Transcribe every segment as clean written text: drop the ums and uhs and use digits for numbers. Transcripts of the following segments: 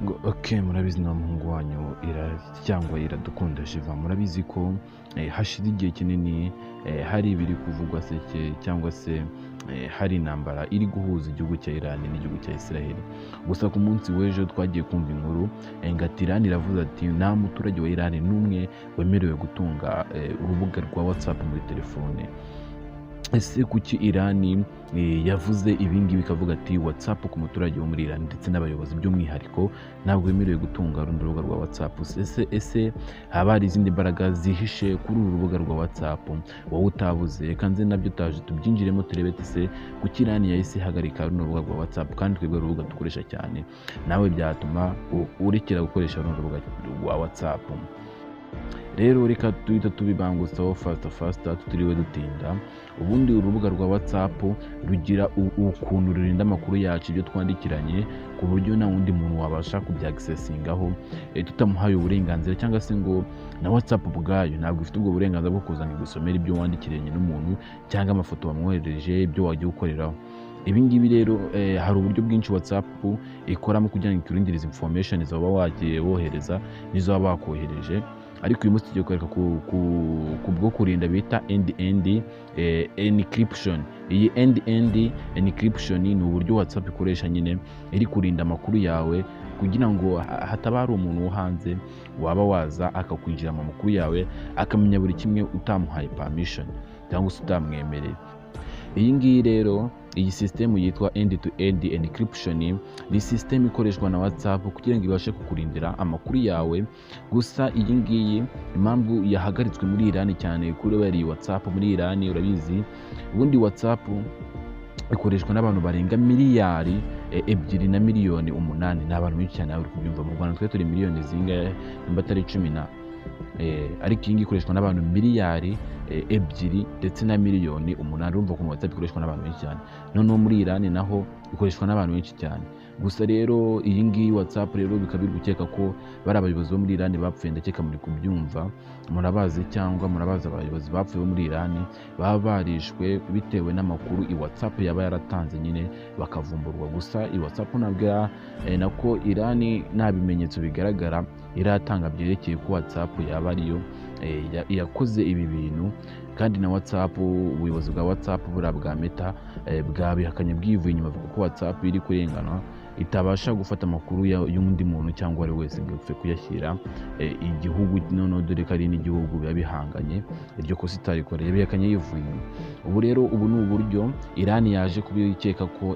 Ngo ok, murabizi na muhungu wanyu ira cyangwa Iradukunda Shiva. Murabizi ko hashize igihe kinini hari ibiri kuvugwa seke cyangwa se hari intambara iri guhuza igihugu cya Iran n'igihugu cya Israel. Gusa ku munsi w'ejo twagiye kumva inkuru ngati Iran iravuze ati nta muturage wa Iran n'umwe wemerewe gutunga urubuga rwa WhatsApp muri telefone. Ese kuki Iran yavuze ibingibi ikavuga ati WhatsApp ku muturage wo muri Iran ndetse n'abayobozi by'umwihariko ntabwo wemerewe gutunga rundi rubuga rwa WhatsApp? Ese haba hari izindi mbaraga zihishe kuri uru rubuga rwa WhatsApp wowe utabuze? Reka nze nabyo taje tubyinjiremo, turebe ese kuki Iran yahise ihagarika runo rubuga rwa WhatsApp, kandi twebwe urubuga dukoresha cyane. Nawe byatuma urekera gukoresha runo rubuga rwa WhatsApp. Rero reka duhita tubibangutsaho faster faster, tutiriwe dutinda. Ubundi urubuga rwa WhatsApp rugira ukuntu rurinda amakuru yacu, ibyo twandikiranye, ku buryo nta wundi muntu wabasha kubyagisesingaho tutamuhaye uburenganzira, cyangwa se ngo na WhatsApp ubwayo ntabwo ifite ubwo burenganzira bwo kuza ngo igusomere ibyo wandikiranye n'umuntu cyangwa amafoto wamwoherereje, ibyo wagiye ukoreraho. Ibi ngibi rero hari uburyo bwinshi WhatsApp ikoramo kugira ngo ikurindirize information zaba wagiye wohereza n'izo waba wakohereje. Ariko uyu munsi tugiye kwereka ku bwo kurinda bita end end encryption. Iyi end end encryption ni uburyo WhatsApp ikoresha nyine iri kurinda amakuru yawe, kugira ngo hataba hari umuntu wo hanze waba waza akakwinjira mu makuru yawe, akamenya buri kimwe utamuhaye permission cyangwa se utamwemereye. Iyi ngiyi rero, iyi sisitemu yitwa end to end encryption, ni sisitemu ikoreshwa na WhatsApp kugira ngo ibashe kukurindira amakuru yawe. Gusa iyi ngiyi impamvu yahagaritswe muri Iran cyane kuri iyi WhatsApp muri Iran, urabizi ubundi WhatsApp ikoreshwa n'abantu barenga miliyari 2 na miliyoni 8. Ni abantu benshi cyane, uri kubyumva. Mu Rwanda twe turi miliyoni zingahe, nimba atari cumi na? Ariko iyi ngiyi ikoreshwa n'abantu miliyari 2 ndetse na miliyoni 8. Urumva ukuntu WhatsApp ikoreshwa n'abantu benshi cyane. Noneho muri Iran naho ikoreshwa n'abantu benshi cyane. Gusa rero iyi ngiyi WhatsApp rero bikaba biri gukeka ko bari abayobozi bo muri Iran bapfuye. Ndakeka muri kubyumva, murabazi cyangwa murabazi abayobozi bapfuye bo muri Iran baba barishwe bitewe n'amakuru i WhatsApp yaba yaratanze nyine bakavumburwa. Gusa i WhatsApp ntabwo nako Iran nta bimenyetso bigaragara iratanga byerekeye ko WhatsApp yaba ariyo yakoze ibi bintu. Kandi na WhatsApp, ubuyobozi bwa WhatsApp buriya bwa Meta, bwabihakanye bwivuye inyuma, bavuga ko WhatsApp iri kurengana, itabasha gufata amakuru y'undi muntu cyangwa uwo ari wese ngo ipfe kuyashyira igihugu. Noneho dore ko ari n'igihugu biba bihanganye, iryo kosa itarikoreye, yabihakanye yivuye inyuma. Ubu rero ubu ni uburyo Iran yaje kubikeka ko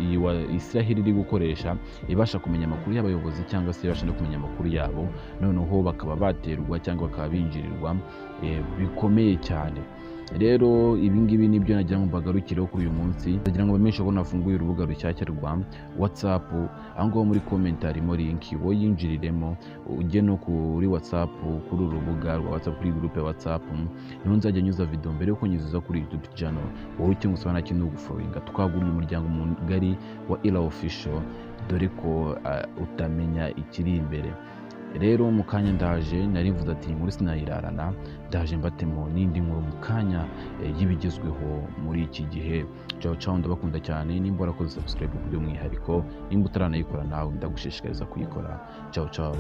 iyi Israel iri gukoresha ibasha kumenya amakuru y'abayobozi cyangwa se ibasha no kumenya amakuru yabo, noneho bakaba baterwa cyangwa bakaba binjirirwa bikomeye cyane. Rero ibi ngibi nibyo nagira ngo mbagarukireho kuri uyu munsi. Ndagira ngo bamenyeshe ko nafunguye urubuga rushyashya rwa WhatsApp. Aho ngaho muri comment harimo link, wowe yinjiriremo ujye no kuri WhatsApp, kuri uru rubuga rwa WhatsApp, kuri groupe ya WhatsApp, niho nzajya nyuza video mbere yuko nyuzuza kuri YouTube channel. Wowe icyo ngusaba nta kintu, gufollowinga, twagura uyu muryango mugari wa Ira Official, dore ko utamenya ikiri imbere. Rero mu kanya ndaje, nari mvuze ati inkuru sinayirarana, ndaje mbatemo n'indi nkuru mu kanya y'ibigezweho muri iki gihe. Ciao ciao, ndabakunda cyane. Nimba warakoze subscribe by'umwihariko, nimba utaranayikora nawe ndagushishikariza kuyikora. Ciao ciao.